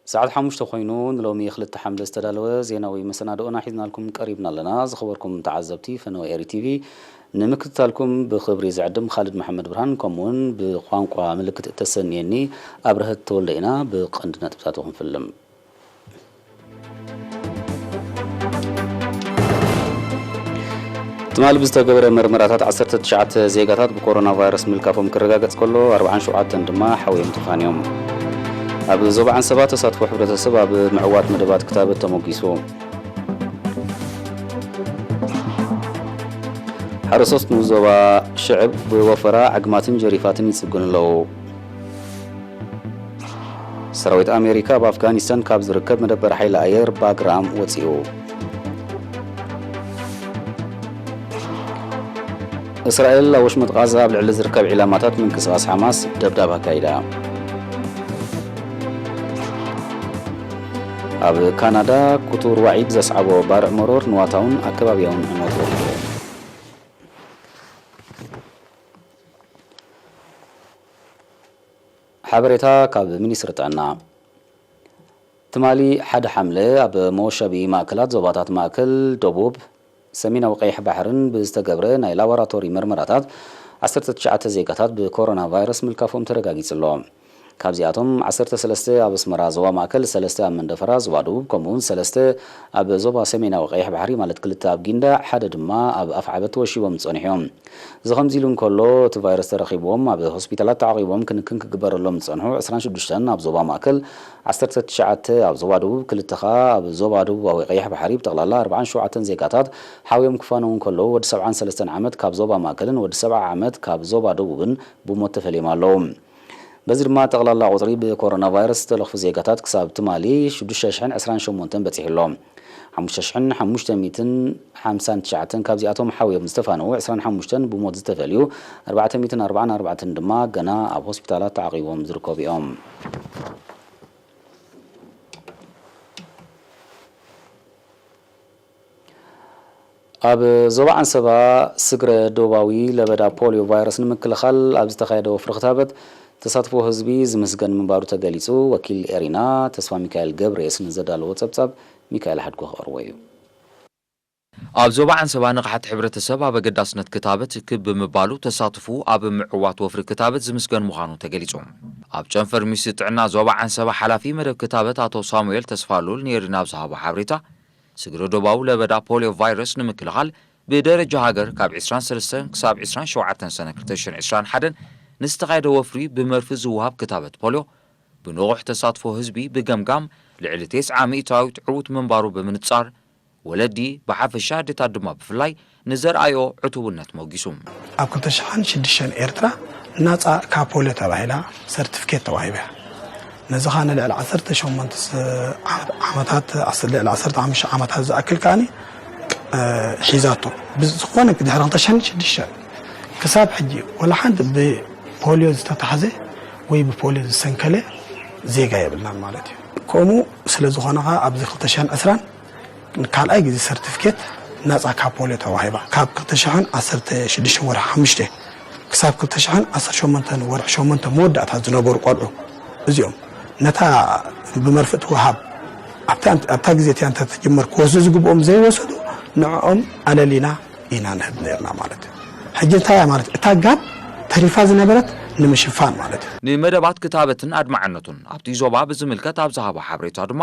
ሰዓት ሓሙሽተ ኮይኑ ንሎሚ ክልተ ሓምለ ዝተዳለወ ዜናዊ መሰናድኦና ሒዝናልኩም ቀሪብና ኣለና። ዝኸበርኩም ተዓዘብቲ ፈነወ ኤሪ ቲቪ፣ ንምክትታልኩም ብኽብሪ ዝዕድም ካልድ መሓመድ ብርሃን፣ ከምኡውን ብቋንቋ ምልክት እተሰንየኒ ኣብርሀት ተወልደ ኢና። ብቐንዲ ነጥብታቱ ክንፍልም። ትማሊ ብዝተገበረ መርመራታት ዓሰርተ ትሽዓተ ዜጋታት ብኮሮና ቫይረስ ምልካፎም ክረጋገጽ ከሎ፣ ኣርብዓን ሸውዓተን ድማ ሓውዮም ተፋንዮም። ኣብ ዞባ ዓንሰባ ተሳትፎ ሕብረተሰብ ኣብ ምዕዋት መደባት ክታበት ተሞጊሱ። ሓረስቶት ንዞባ ሽዕብ ብወፈራ ዓግማትን ጀሪፋትን ይጽግኑ ኣለዉ። ሰራዊት ኣሜሪካ ኣብ ኣፍጋኒስታን ካብ ዝርከብ መደበር ሓይሊ ኣየር ባግራም ወጺኡ። እስራኤል ኣብ ወሽመጥ ቓዛ ኣብ ልዕሊ ዝርከብ ዒላማታት ምንቅስቓስ ሓማስ ደብዳብ ኣካይዳ። ኣብ ካናዳ፣ ክቱር ዋዒ ብዘስዓቦ ባርዕ መሮር ንዋታውን ኣከባብያውን ዕንወት ወሪዱ። ሓበሬታ ካብ ሚኒስትሪ ጥዕና። ትማሊ ሓደ ሓምለ ኣብ መወሸቢ ማእከላት ዞባታት ማእከል፣ ደቡብ፣ ሰሜናዊ ቀይሕ ባሕርን ብዝተገብረ ናይ ላቦራቶሪ መርመራታት ዓሰርተ ትሽዓተ ዜጋታት ብኮሮና ቫይረስ ምልካፎም ተረጋጊጹ ኣሎ። ካብዚኣቶም ዓሰርተ ሰለስተ ኣብ ኣስመራ ዞባ ማእከል፣ ሰለስተ ኣብ መንደፈራ ዞባ ደቡብ፣ ከምኡውን ሰለስተ ኣብ ዞባ ሰሜናዊ ቀይሕ ባሕሪ፣ ማለት ክልተ ኣብ ጊንዳዕ፣ ሓደ ድማ ኣብ ኣፍዓበት ተወሺቦም ጸኒሑ እዮም። እዚ ከምዚ ኢሉ እንከሎ፣ እቲ ቫይረስ ተረኺብዎም ኣብ ሆስፒታላት ተዓቒቦም ክንክን ክግበረሎም ዝጸንሑ ዕስራን ሽዱሽተን ኣብ ዞባ ማእከል፣ ዓሰርተ ትሽዓተ ኣብ ዞባ ደቡብ፣ ክልተ ከኣ ኣብ ዞባ ደቡባዊ ቀይሕ ባሕሪ፣ ብጠቕላላ ኣርባዓን ሸውዓተን ዜጋታት ሓውዮም ክፋነዉ እንከለዉ፣ ወዲ ሰብዓን ሰለስተን ዓመት ካብ ዞባ ማእከልን ወዲ ሰብዓ ዓመት ካብ ዞባ ደቡብን ብሞት ተፈልዮም ኣለዉ። በዚ ድማ ጠቕላላ ቁጽሪ ብኮሮና ቫይረስ ዝተለኽፉ ዜጋታት ክሳብ ትማሊ ሽዱሽተ ሽሕን ዕስራን ሸሞንተን በጺሑ ኣሎ። ሓሙሽተ ሽሕን ሓሙሽተ ሚእትን ሓምሳን ትሽዓተን ካብዚኣቶም ሓውዮም ዝተፋነዉ፣ ዕስራን ሓሙሽተን ብሞት ዝተፈልዩ፣ ኣርባዕተ ሚእትን ኣርባዓን ኣርባዕተን ድማ ገና ኣብ ሆስፒታላት ተዓቒቦም ዝርከቡ እዮም። ኣብ ዞባ ዓንሰባ ስግረ ዶባዊ ለበዳ ፖሊዮ ቫይረስ ንምክልኻል ኣብ ዝተኻየደ ወፍሪ ክታበት ተሳትፎ ህዝቢ ዝምስገን ምንባሩ ተገሊጹ። ወኪል ኤሪና ተስፋ ሚካኤል ገብረየስ ንዘዳለዎ ጸብጻብ ሚካኤል ሓድጎ ክቐርቦ እዩ። ኣብ ዞባ ዓንሰባ ንቕሓት ሕብረተሰብ ኣብ ኣገዳስነት ክታበት ክብ ብምባሉ ተሳትፉ ኣብ ምዕዋት ወፍሪ ክታበት ዝምስገን ምዃኑ ተገሊጹ። ኣብ ጨንፈር ሚኒስትሪ ጥዕና ዞባ ዓንሰባ ሓላፊ መደብ ክታበት ኣቶ ሳሙኤል ተስፋሉል ንኤሪና ኣብ ዝሃቦ ሓበሬታ፣ ስግረ ዶባዊ ለበዳ ፖሊዮ ቫይረስ ንምክልኻል ብደረጃ ሃገር ካብ ዕስራን ሰለስተን ክሳብ ዕስራን ሸውዓተን ሰነ ክልተ ሽሕን ዕስራን ሓደን ንዝተኻየደ ወፍሪ ብመርፊ ዝወሃብ ክታበት ፖሊዮ ብንቑሕ ተሳትፎ ህዝቢ ብገምጋም ልዕሊ ተስዓ ሚእታዊት ዕዉት ምንባሩ ብምንጻር፣ ወለዲ ብሓፈሻ ኣዴታት ድማ ብፍላይ ንዘርኣዮ ዕቱብነት ሞጊሱ። ኣብ ክልተ ሽሕን ሽዱሽተን ኤርትራ ናጻ ካብ ፖሊዮ ተባሂላ ሰርቲፊኬት ተዋሂባ። ነዚ ኸኣ ንልዕሊ ዓሰርተ ሸሞንተ ስ-፣ ዓመት-፣ ዓመታት፣ ዓስ-፣ ልዕሊ ዓሰርተ ሓሙሽተ ዓመታት ዝኣክል ከኣኒ፣ እ፣ ሒዛቶ። ብዝኾነ ድሕሪ ክልተ ሽሕን ሽዱሽተን ክሳብ ሕጂ ወላ ሓንቲ ብፖሊዮ ዝተታሕዘ ወይ ብፖሊዮ ዝሰንከለ ዜጋ የብልናን ማለት እዩ። ከምኡ ስለ ዝኾነ ኸኣ ኣብዚ ክልተ ሽሕን ዕስራን ንካልኣይ ግዜ ሰርቲፊኬት ናጻ ካብ ፖሊዮ ተዋሂባ። ካብ ክልተ ሽሕን ዓሰርተ ሽዱሽተ ወርሒ ሓሙሽተ ክሳብ ክልተ ሽሕን ዓሰርተ ሸሞንተን ወርሒ ሸሞንተ መወዳእታ ዝነበሩ ቆልዑ እዚኦም ነታ ብመርፍእ ትወሃብ ኣብታ፣ ኣብታ ግዜ እቲኣ እንተ ትጅመር ክወስዱ ዝግብኦም ዘይወሰዱ ንዕኦም ኣለሊና ኢና ንህብ ነርና ማለት እዩ። ሕጂ እንታይ እያ ማለት እዩ? እታ ጋብ ተሪፋ ዝነበረት ንምሽፋን ማለት እዩ። ንመደባት ክታበትን ኣድማዕነቱን ኣብቲ ዞባ ብዝምልከት ኣብ ዝሃቦ ሓበሬታ ድማ፣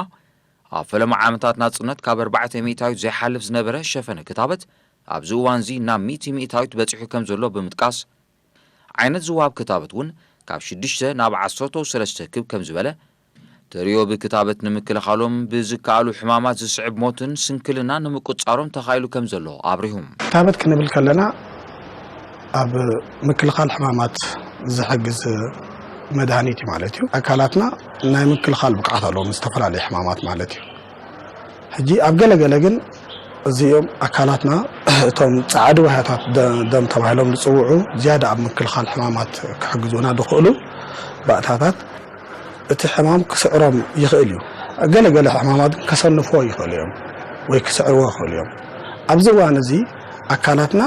ኣብ ፈለማ ዓመታት ናጽነት ካብ ኣርባዕተ ሚእታዊት ዘይሓልፍ ዝነበረ ሸፈነ ክታበት፣ ኣብዚ እዋንዚ ናብ ሚእቲ ሚእታዊት በጺሑ ከም ዘሎ ብምጥቃስ፣ ዓይነት ዝወሃብ ክታበት እውን ካብ ሽዱሽተ ናብ ዓሰርተ ሰለስተ ክብ ከም ዝበለ፣ ተሪዮ ብክታበት ንምክልኻሎም ብዝከኣሉ ሕማማት ዝስዕብ ሞትን ስንክልናን ንምቁጻሮም ተኻኢሉ ከም ዘሎ ኣብሪሁ። ክታበት ክንብል ከለና ኣብ ምክልኻል ሕማማት ዝሕግዝ መድሃኒት እዩ ማለት እዩ። ኣካላትና ናይ ምክልኻል ብቕዓት ኣለዎም ዝተፈላለዩ ሕማማት ማለት እዩ። ሕጂ ኣብ ገለ ገለ ግን እዚኦም ኣካላትና እቶም ጻዕዲ ዋህያታት ደ-፣ ደም ተባሂሎም ዝጽውዑ ዝያዳ ኣብ ምክልኻል ሕማማት ክሕግዙና ዝኽእሉ ባእታታት እቲ ሕማም ክስዕሮም ይኽእል እዩ። ገለ ገለ ሕማማት ግን ከሰንፍዎ ይኽእሉ እዮም ወይ ክስዕርዎ ይኽእሉ እዮም። ኣብዚ እዋን እዚ ኣካላትና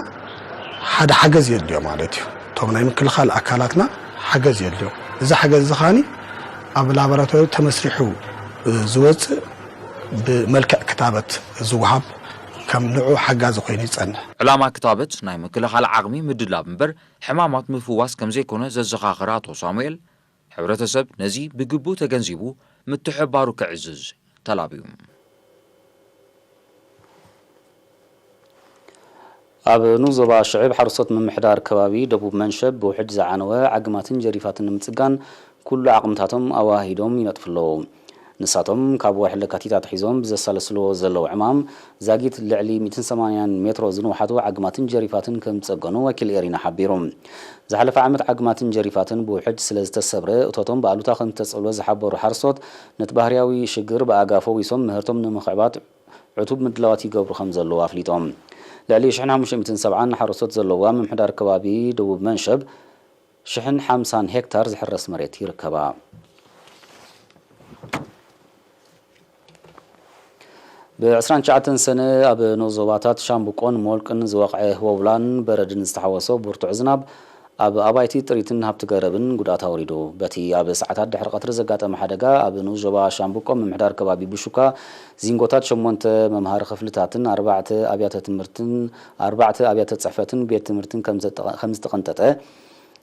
ሓደ ሓገዝ የድልዮ ማለት እዩ። እቶም ናይ ምክልኻል ኣካላትና ሓገዝ የድልዮ። እዚ ሓገዝ እዚ ኸኣኒ ኣብ ላቦራቶሪ ተመስሪሑ ዝወፅእ ብመልክዕ ክታበት ዝወሃብ ከም ንዑ ሓጋዚ ኮይኑ ይፀንሕ። ዕላማ ክታበት ናይ ምክልኻል ዓቕሚ ምድላብ እምበር ሕማማት ምፍዋስ ከም ዘይኮነ ዘዘኻኸረ ኣቶ ሳሙኤል፣ ሕብረተሰብ ነዚ ብግቡእ ተገንዚቡ ምትሕብባሩ ክዕዝዝ ተላብዩ። ኣብ ንኡስ ዞባ ሽዕብ ሓረስቶት ምምሕዳር ከባቢ ደቡብ መንሸብ ብውሕጅ ዝዓነወ ዓግማትን ጀሪፋትን ንምጽጋን ኩሉ ዓቕምታቶም ኣዋሂዶም ይነጥፉ ኣለዉ። ንሳቶም ካብ ወርሒ ለካቲት ኣትሒዞም ብዘሳለስልዎ ዘለዉ ዕማም ዛጊት ልዕሊ ሚእትን ሰማንያን ሜትሮ ዝንውሓቱ ዓግማትን ጀሪፋትን ከም ዝጸገኑ ወኪል ኤሪና ሓቢሩ። ዝሓለፈ ዓመት ዓግማትን ጀሪፋትን ብውሕጅ ስለ ዝተሰብረ እቶቶም ብኣሉታ ከም ዝተጸልወ ዝሓበሩ ሓረስቶት ነቲ ባህርያዊ ሽግር ብኣጋ ፈዊሶም ምህርቶም ንምኽዕባት ዕቱብ ምድላዋት ይገብሩ ከም ዘለዉ ኣፍሊጦም። ልዕሊ ሽሕን ሓሙሽተ ሚእትን ሰብዓን ሓረስቶት ዘለዋ ምምሕዳር ከባቢ ደቡብ መንሸብ ሽሕን ሓምሳን ሄክታር ዝሕረስ መሬት ይርከባ። ብ ዕስራን ትሽዓተን ሰነ ኣብ ንኡስ ዞባታት ሻምብቆን ሞልቅን ዝወቕዐ ህወውላን በረድን ዝተሓወሶ ብርቱዕ ዝናብ ኣብ ኣባይቲ ጥሪትን ሃብቲ ገረብን ጉድኣት ኣውሪዱ። በቲ ኣብ ሰዓታት ድሕሪ ቀትሪ ዘጋጠመ ሓደጋ ኣብ ንኡስ ዞባ ሻምብቆ ምምሕዳር ከባቢ ብሹካ ዚንጎታት ሸሞንተ መምሃሪ ክፍልታትን ኣርባዕተ ኣብያተ ትምህርትን ኣርባዕተ ኣብያተ ጽሕፈትን ቤት ትምህርትን ከም ዘጠቐ-፣ ከም ዝተቐንጠጠ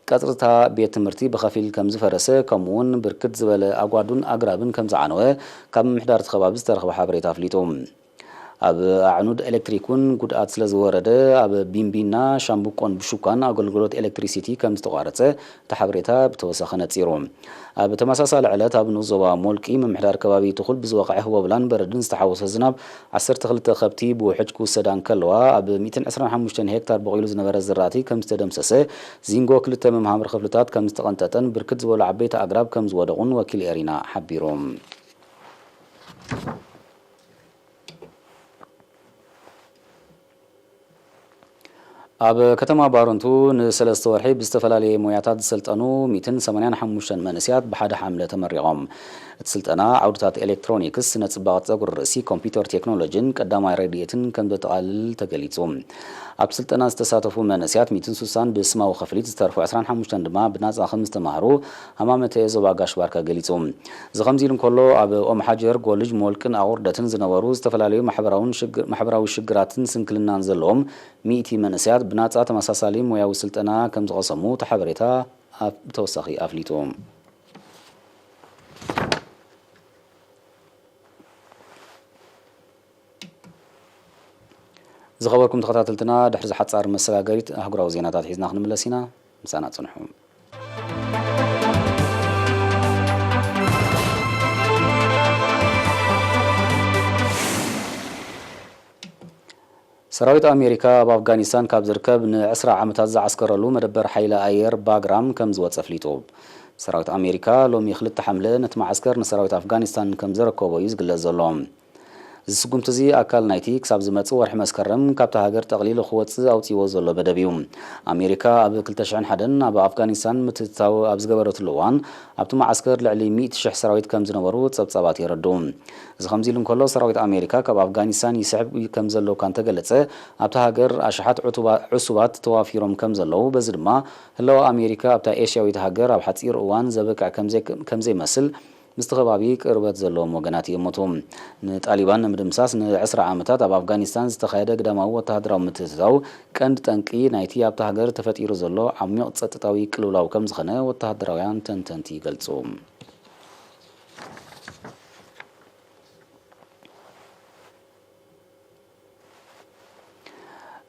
ቀጽርታ ቤት ትምህርቲ ብኸፊል ከም ዝፈረሰ፣ ከምኡ'ውን ብርክት ዝበለ ኣጓዱን ኣግራብን ከም ዝዓነወ ካብ ምምሕዳር እቲ ከባቢ ዝተረኽበ ሓበሬታ ኣፍሊጡ። ኣብ ኣዕኑድ ኤሌክትሪክ እውን ጉድኣት ስለ ዝወረደ፣ ኣብ ቢምቢና፣ ሻምብቆን ብሹካን ኣገልግሎት ኤሌክትሪሲቲ ከም ዝተቋረጸ እቲ ሓበሬታ ብተወሳኺ ነጺሩ። ኣብ ተመሳሳሊ ዕለት ኣብ ንኡስ ዞባ ሞልቂ ምምሕዳር ከባቢ ትኹል ብዝወቕዐ ህቦብላን በረድን ዝተሓወሶ ዝናብ ዓሰርተ ክልተ ከብቲ ብውሕጅ ክውሰዳ እንከለዋ፣ ኣብ ሚእትን ዕስራን ሓሙሽተን ሄክታር በቑሉ ዝነበረ ዝራእቲ ከም ዝተደምሰሰ፣ ዚንጎ ክልተ መምሃምር ክፍልታት ከም ዝተቐንጠጠን ብርክት ዝበሉ ዓበይቲ ኣግራብ ከም ዝወደቑን ወኪል ኤሪና ሓቢሩ። ኣብ ከተማ ባረንቱ ንሰለስተ ወርሒ ብዝተፈላለየ ሞያታት ዝሰልጠኑ ሚእትን ሰማንያን ሓሙሽተን መንእሰያት ብሓደ ሓምለ ተመሪቖም። እቲ ስልጠና ዓውድታት ኤሌክትሮኒክስ፣ ስነ ጽባቐ ጸጉሪ ርእሲ፣ ኮምፒውተር ቴክኖሎጂን ቀዳማይ ረድኤትን ከም ዘጠቓልል ተገሊጹ። ኣብ ስልጠና ዝተሳተፉ መንእሰያት ሚእትን ስሳን ብስማዊ ክፍሊት፣ ዝተርፉ ዕስራን ሓሙሽተን ድማ ብናጻ ከም ዝተማህሩ ሃማመተ ዞባ ጋሽ ባርካ ገሊጹ። እዚ ከምዚ ኢሉ እንከሎ፣ ኣብ ኦም ሓጀር፣ ጎልጅ፣ ሞልቅን ኣቑርደትን ዝነበሩ ዝተፈላለዩ ማሕበራውን ሽግ-፣ ማሕበራዊ ሽግራትን ስንክልናን ዘለዎም ሚእቲ መንእሰያት ብናጻ ተመሳሳሊ ሞያዊ ስልጠና ከም ዝቐሰሙ እቲ ሓበሬታ ኣብ-፣ ብተወሳኺ ኣፍሊጡ። ዝኸበርኩም ተኸታተልትና፣ ድሕሪ ዝሓጻር መሰጋገሪት ኣህጉራዊ ዜናታት ሒዝና ክንምለስ ኢና። ምሳና ጽንሑ። ሰራዊት ኣሜሪካ ኣብ ኣፍጋኒስታን ካብ ዝርከብ ንዕስራ ዓመታት ዝዓስከረሉ መደበር ሓይሊ ኣየር ባግራም ከም ዝወጸ ኣፍሊጡ። ሰራዊት ኣሜሪካ ሎሚ ክልተ ሓምለ ነቲ መዓስከር ንሰራዊት ኣፍጋኒስታን ከም ዘረከቦ እዩ ዝግለጽ ዘሎ። እዚ ስጉምቲ እዚ ኣካል ናይቲ ክሳብ ዝመጽእ ወርሒ መስከረም ካብታ ሃገር ጠቕሊሉ ክወጽእ ኣውጺዎ ዘሎ መደብ እዩ። ኣሜሪካ ኣብ ክልተ ሽሕን ሓደን ኣብ ኣፍጋኒስታን ምትእትታው ኣብ ዝገበረትሉ እዋን ኣብቲ መዓስከር ልዕሊ ሚእቲ ሽሕ ሰራዊት ከም ዝነበሩ ጸብጻባት የረድኡ። እዚ ከምዚ ኢሉ እንከሎ፣ ሰራዊት ኣሜሪካ ካብ ኣፍጋኒስታን ይስሕብ ከም ዘሎ እኳ እንተገለጸ፣ ኣብታ ሃገር ኣሽሓት ዕቱባ-፣ ዕሱባት ተዋፊሮም ከም ዘለዉ፣ በዚ ድማ ህላወ ኣሜሪካ ኣብታ ኤስያዊት ሃገር ኣብ ሓጺር እዋን ዘብቅዕ ከም ዘይ-፣ ከም ዘይመስል ምስቲ ከባቢ ቅርበት ዘለዎም ወገናት ይእምቱ። ንጣሊባን ንምድምሳስ ንዕስራ ዓመታት ኣብ ኣፍጋኒስታን ዝተኻየደ ግዳማዊ ወተሃደራዊ ምትእትታው ቀንዲ ጠንቂ ናይቲ ኣብታ ሃገር ተፈጢሩ ዘሎ ዓሚቕ ጸጥታዊ ቅልውላው ከም ዝኾነ ወተሃደራውያን ተንተንቲ ይገልጹ።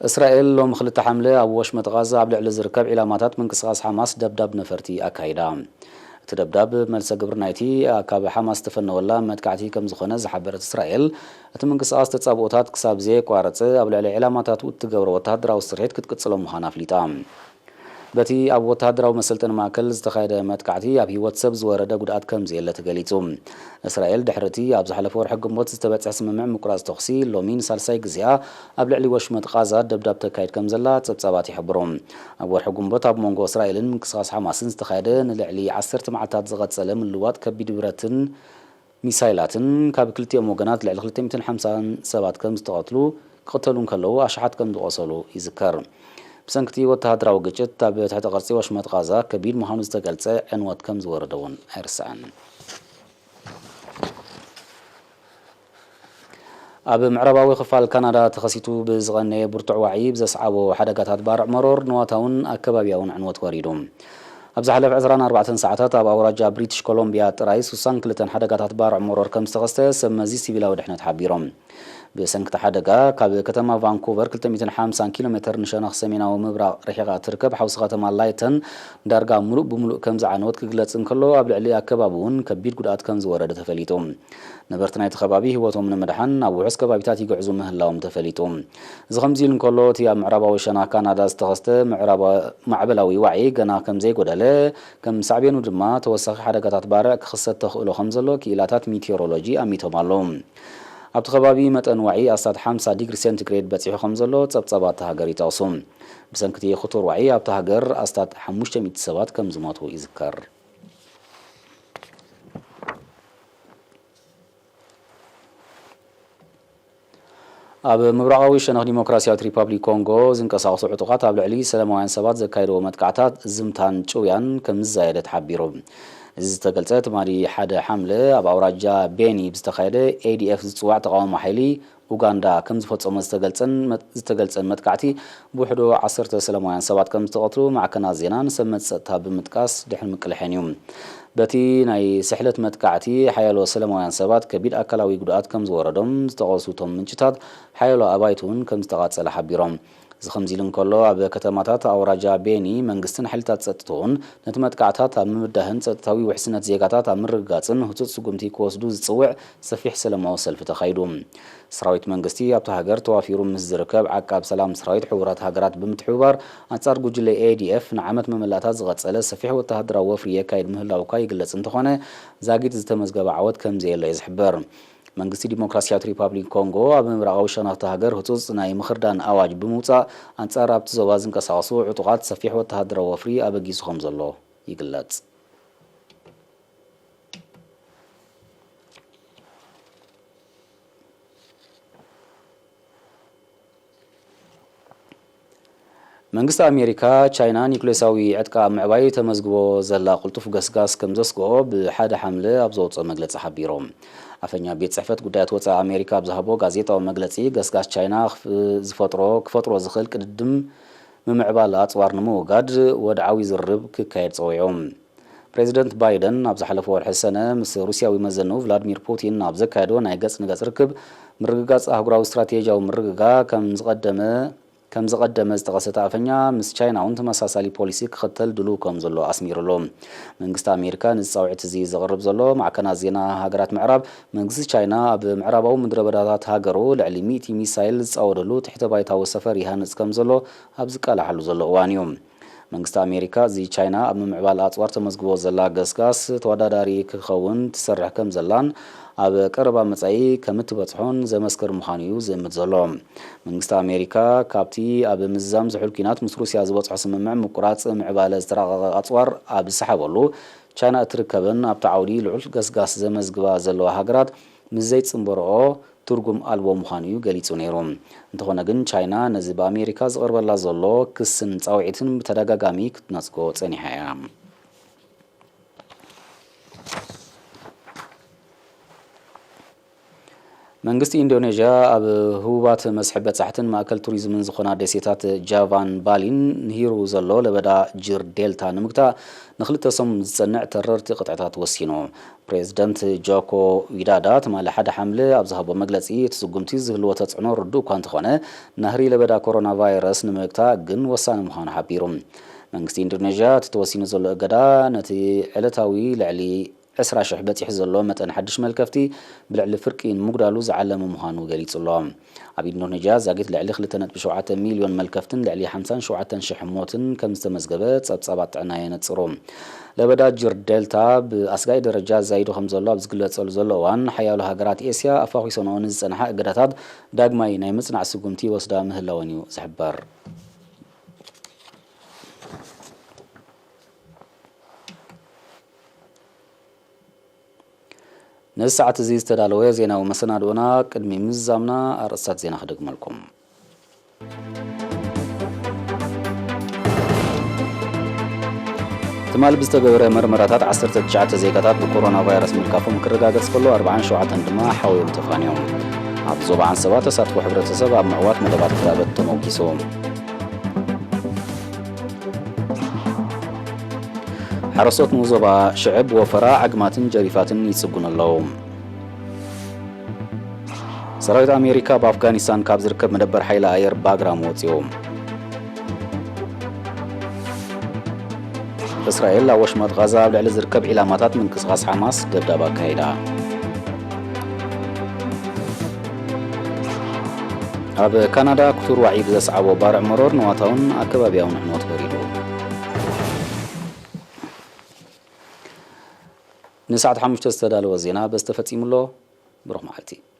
እስራኤል ሎሚ ክልተ ሓምለ ኣብ ወሽመጥ ቓዛ ኣብ ልዕሊ ዝርከብ ዒላማታት ምንቅስቓስ ሓማስ ደብዳብ ነፈርቲ ኣካይዳ። እቲ ደብዳብ መልሰ ግብሪ ናይቲ ካብ ሓማስ ዝተፈነወላ መጥቃዕቲ ከም ዝኾነ ዝሓበረት እስራኤል፣ እቲ ምንቅስቓስ ተጻብኦታት ክሳብ ዘየቋረጸ ኣብ ልዕሊ ዒላማታት እትገብሮ ወተሃደራዊ ስርሒት ክትቅጽሎ ምዃና ኣፍሊጣ። በቲ ኣብ ወተሃደራዊ መሰልጠኒ ማእከል ዝተኻየደ መጥቃዕቲ ኣብ ህይወት ሰብ ዝወረደ ጉድኣት ከም ዘየለ ተገሊጹ። እስራኤል ድሕሪ እቲ ኣብ ዝሓለፈ ወርሒ ግንቦት ዝተበጽሐ ስምምዕ ምቁራጽ ተኹሲ ሎሚ ንሳልሳይ ግዜኣ ኣብ ልዕሊ ወሽመጥ ቓዛ ደብዳብ ተካይድ ከም ዘላ ጸብጻባት ይሕብሩ። ኣብ ወርሒ ግንቦት ኣብ መንጎ እስራኤልን ምንቅስቓስ ሓማስን ዝተኻየደ ንልዕሊ ዓሰርተ መዓልታት ዝቐጸለ ምልውዋጥ ከቢድ ብረትን ሚሳይላትን ካብ ክልቲኦም ወገናት ልዕሊ ክልተ ሚእትን ሓምሳን ሰባት ከም ዝተቐትሉ፣ ክቕተሉ እንከለዉ ኣሽሓት ከም ዝቖሰሉ ይዝከር። ብሰንኪ እቲ ወተሃደራዊ ግጭት ኣብ ትሕቲ ቅርጺ ወሽመጥ ቓዛ ከቢድ ምዃኑ ዝተገልጸ ዕንወት ከም ዝወረደ እውን ኣይርሳዕን። ኣብ ምዕራባዊ ክፋል ካናዳ ተኸሲቱ ብዝቐነየ ብርቱዕ ዋዒ ብዘስዓቦ ሓደጋታት ባርዕ መሮር ንዋታውን ኣከባቢያውን ዕንወት ወሪዱ። ኣብ ዝሓለፈ ዕስራን ኣርባዕተን ሰዓታት ኣብ ኣውራጃ ብሪቲሽ ኮሎምቢያ ጥራይ ስሳን ክልተን ሓደጋታት ባርዕ መሮር ከም ዝተኸስተ ሰብ መዚ ሲቪላዊ ድሕነት ሓቢሮም። ብሰንክቲ ሓደጋ ካብ ከተማ ቫንኩቨር ክልተ ሚእትን ሓምሳን ኪሎ ሜተር ንሸነኽ ሰሜናዊ ምብራቕ ርሒቓ እትርከብ ሓውሲ ከተማ ላይተን ዳርጋ ምሉእ ብምሉእ ከም ዝዓነወት ክግለጽ እንከሎ፣ ኣብ ልዕሊ ኣከባቢ እውን ከቢድ ጉድኣት ከም ዝወረደ ተፈሊጡ። ነበርቲ ናይቲ ከባቢ ህይወቶም ንምድሓን ናብ ውሑስ ከባቢታት ይግዕዙ ምህላዎም ተፈሊጡ። እዚ ከምዚ ኢሉ እንከሎ፣ እቲ ኣብ ምዕራባዊ ሸነኽ ካናዳ ዝተኸስተ ምዕራባ-፣ ማዕበላዊ ዋዒ ገና ከም ዘይጎደለ፣ ከም ሳዕቤኑ ድማ ተወሳኺ ሓደጋታት ባርዕ ክኽሰት ተኽእሎ ከም ዘሎ ክኢላታት ሚቴዎሮሎጂ ኣሚቶም ኣለዉ። ኣብቲ ከባቢ መጠን ዋዒ ኣስታት ሓምሳ ዲግሪ ሴንቲግሬድ በጺሑ ከም ዘሎ ጸብጻባት እታ ሃገር ይጠቕሱ። ብሰንኪ እቲ ክቱር ዋዒ ኣብታ ሃገር ኣስታት ሓሙሽተ ሚእቲ ሰባት ከም ዝሞቱ ይዝከር። ኣብ ምብራቓዊ ሸነኽ ዲሞክራሲያዊት ሪፓብሊክ ኮንጎ ዝንቀሳቐሱ ዕጡቓት ኣብ ልዕሊ ሰላማውያን ሰባት ዘካየድዎ መጥቃዕታት ዝምታን ጭውያን ከም ዝዛየደ ተሓቢሩ። እዚ ዝተገልጸ ትማሊ ሓደ ሓምለ ኣብ ኣውራጃ ቤኒ ብዝተኻየደ ኤ ዲ ኤፍ ዝጽዋዕ ተቓውሞ ሓይሊ ኡጋንዳ ከም ዝፈጸሞ ዝተገልጸን መጥ-፣ ዝተገልጸን መጥቃዕቲ ብውሕዱ ዓሰርተ ሰላማውያን ሰባት ከም ዝተቐትሉ ማዕከናት ዜናን ሰብ መዚ ጸጥታ ብምጥቃስ ድሕሪ ምቅልሐን እዩ። በቲ ናይ ስሕለት መጥቃዕቲ ሓያሎ ሰላማውያን ሰባት ከቢድ ኣካላዊ ጉድኣት ከም ዝወረዶም ዝጠቐሱ እቶም ምንጭታት፣ ሓያሎ ኣባይቲ እውን ከም ዝተቓጸለ ሓቢሮም። እዚ ከምዚ ኢሉ እንከሎ፣ ኣብ ከተማታት ኣውራጃ ቤኒ መንግስትን ሓይልታት ጸጥትኡን ነቲ መጥቃዕታት ኣብ ምብዳህን ጸጥታዊ ውሕስነት ዜጋታት ኣብ ምርግጋጽን ህጹጽ ስጉምቲ ክወስዱ ዝጽውዕ ሰፊሕ ሰላማዊ ሰልፊ ተኻይዱ። ሰራዊት መንግስቲ ኣብታ ሃገር ተዋፊሩ ምስ ዝርከብ ዓቃብ ሰላም ሰራዊት ሕቡራት ሃገራት ብምትሕብባር ኣንጻር ጉጅለ ኤ ዲ ኤፍ ንዓመት መመላእታ ዝቐጸለ ሰፊሕ ወተሃደራዊ ወፍሪ የካይድ ምህላው እኳ ይግለጽ እንተኾነ፣ ዛጊት ዝተመዝገበ ዓወት ከም ዘየሎ እዩ ዝሕበር። መንግስቲ ዲሞክራሲያዊት ሪፓብሊክ ኮንጎ ኣብ ምብራቓዊ ሸነኽቲ ሃገር ህጹጽ ናይ ምኽርዳን ኣዋጅ ብምውጻእ፣ ኣንጻር ኣብቲ ዞባ ዝንቀሳቐሱ ዕጡቓት ሰፊሕ ወተሃደራዊ ወፍሪ ኣበጊሱ ከም ዘሎ ይግለጽ። መንግስቲ ኣሜሪካ፣ ቻይና ኒውክሌሳዊ ዕጥቃ ኣብ ምዕባይ ተመዝግቦ ዘላ ቅልጡፍ ገስጋስ ከም ዘስግኦ ብሓደ ሓምለ ኣብ ዘውፅኦ መግለፂ ሓቢሩ። ኣፈኛ ቤት ፅሕፈት ጉዳያት ወፃኢ ኣሜሪካ ኣብ ዝሃቦ ጋዜጣዊ መግለፂ፣ ገስጋስ ቻይና ክፍ-፣ ዝፈጥሮ፣ ክፈጥሮ ዝኽእል ቅድድም ምምዕባል ኣፅዋር ንምውጋድ ወድዓዊ ዝርርብ ክካየድ ፀዊዑ። ፕሬዚደንት ባይደን ኣብ ዝሓለፈ ወርሒ ሰነ ምስ ሩስያዊ መዘንኡ ቭላድሚር ፑቲን ኣብ ዘካየዶ ናይ ገጽ ንገጽ ርክብ፣ ምርግጋጽ ኣህጉራዊ ስትራቴጂያዊ ምርግጋ ከም ዝቐደመ፣ ከም ዝቐደመ ዝጠቐሰ እቲ ኣፈኛ፣ ምስ ቻይና እውን ተመሳሳሊ ፖሊሲ ክኽተል ድሉው ከም ዘሎ ኣስሚሩሉ። መንግስቲ ኣሜሪካ ነዚ ጻውዒት እዚ ዘቕርብ ዘሎ፣ ማዕከናት ዜና ሃገራት ምዕራብ፣ መንግስቲ ቻይና ኣብ ምዕራባዊ ምድረ በዳታት ሃገሩ ልዕሊ ሚእቲ ሚሳይል ዝጻወደሉ ትሕተ ባይታዊ ሰፈር ይሃንጽ ከም ዘሎ ኣብ ዝቃላሓሉ ዘሎ እዋን እዩ። መንግስቲ ኣሜሪካ፣ እዚ ቻይና ኣብ ምምዕባል ኣጽዋር ተመዝግቦ ዘላ ገስጋስ፣ ተወዳዳሪ ክኸውን ትሰርሕ ከም ዘላን ኣብ ቀረባ መጻኢ ከም እትበጽሖን ዘመስክር ምዃኑ እዩ ዝእምት ዘሎ። መንግስቲ ኣሜሪካ፣ ካብቲ ኣብ ምዝዛም ዝሑል ኲናት ምስ ሩስያ ዝበጽሖ ስምምዕ ምቁራጽ ምዕባለ ዝተራቐቐ ኣጽዋር ኣብ ዝሰሓበሉ፣ ቻይና እትርከበን ኣብቲ ዓውዲ ልዑል ገስጋስ ዘመዝግባ ዘለዋ ሃገራት ምስ ዘይጽንበርኦ ትርጉም ኣልቦ ምዃኑ እዩ ገሊጹ ነይሩ። እንተኾነ ግን፣ ቻይና ነዚ ብኣሜሪካ ዝቐርበላ ዘሎ ክስን ጻውዒትን ብተደጋጋሚ ክትነጽጎ ጸኒሓ እያ። መንግስቲ ኢንዶኔዥያ ኣብ ህቡባት መስሕብ በጻሕትን ማእከል ቱሪዝምን ዝኾና ደሴታት ጃቫን ባሊን ንሂሩ ዘሎ ለበዳ ጅር ዴልታ ንምግታእ ንኽልተ ሰሙን ዝጸንዕ ተረርቲ ቅጥዕታት ወሲኑ። ፕሬዚደንት ጆኮ ዊዳዳ ትማሊ ሓደ ሓምለ ኣብ ዝሃቦ መግለጺ፣ እቲ ስጉምቲ ዝህልዎ ተጽዕኖ ርዱእ እኳ እንተኾነ፣ ናህሪ ለበዳ ኮሮና ቫይረስ ንምግታእ ግን ወሳኒ ምዃኑ ሓቢሩ። መንግስቲ ኢንዶኔዥያ፣ እቲ ተወሲኑ ዘሎ እገዳ ነቲ ዕለታዊ ልዕሊ ዕስራ ሽሕ በጺሑ ዘሎ መጠን ሓድሽ መልከፍቲ ብልዕሊ ፍርቂ ንምጉዳሉ ዝዓለመ ምዃኑ ገሊጹ ኣሎ። ኣብ ኢንዶኔዥያ ዛጊት ልዕሊ ክልተ ነጥቢ ሸውዓተ ሚልዮን መልከፍትን ልዕሊ ሓምሳን ሸውዓተን ሽሕ ሞትን ከም ዝተመዝገበ ጸብጻባት ጥዕና የነጽሩ። ለበዳ ጅር ዴልታ ብኣስጋኢ ደረጃ ዛይዱ ከም ዘሎ ኣብ ዝግለጸሉ ዘሎ እዋን፣ ሓያሎ ሃገራት ኤስያ ኣፋኺሶንኦ ንዝጸንሓ እገዳታት ዳግማይ ናይ ምጽናዕ ስጉምቲ ይወስዳ ምህላወን እዩ ዝሕበር። ነዚ ሰዓት እዚ ዝተዳለወ ዜናዊ መሰናድኦና ቅድሚ ምዝዛምና ኣርእስታት ዜና ክደግመልኩም። ትማሊ ብዝተገበረ መርመራታት ዓሰርተ ትሽዓተ ዜጋታት ብኮሮና ቫይረስ ምልካፎም ክረጋገጽ ከሎ፣ ኣርባዓን ሸውዓተን ድማ ሓውዮም ተፋንዮም። ኣብ ዞባ ዓንሰባ ተሳትፎ ሕብረተሰብ ኣብ ምዕዋት መደባት ክታበት ተመኪሱ። ሓረስቶት ንዞባ ሽዕብ ወፈራ ዓግማትን ጀሪፋትን ይጽጉኑ ኣለዉ። ሰራዊት ኣሜሪካ ኣብ ኣፍጋኒስታን ካብ ዝርከብ መደበር ሓይሊ ኣየር ባግራም ወጺኡ። እስራኤል ኣብ ወሽመጥ ቓዛ ኣብ ልዕሊ ዝርከብ ዒላማታት ምንቅስቓስ ሓማስ ደብዳብ ኣካይዳ። ኣብ ካናዳ ክቱር ዋዒ ብዘስዓቦ ባርዕ መሮር ንዋታውን ኣከባቢያውን ዕንወት ወሪዱ። ንሰዓት ሓሙሽተ ዝተዳለወ ዜና በዚ ተፈጺሙ ኣሎ። ብሩኽ መዓልቲ።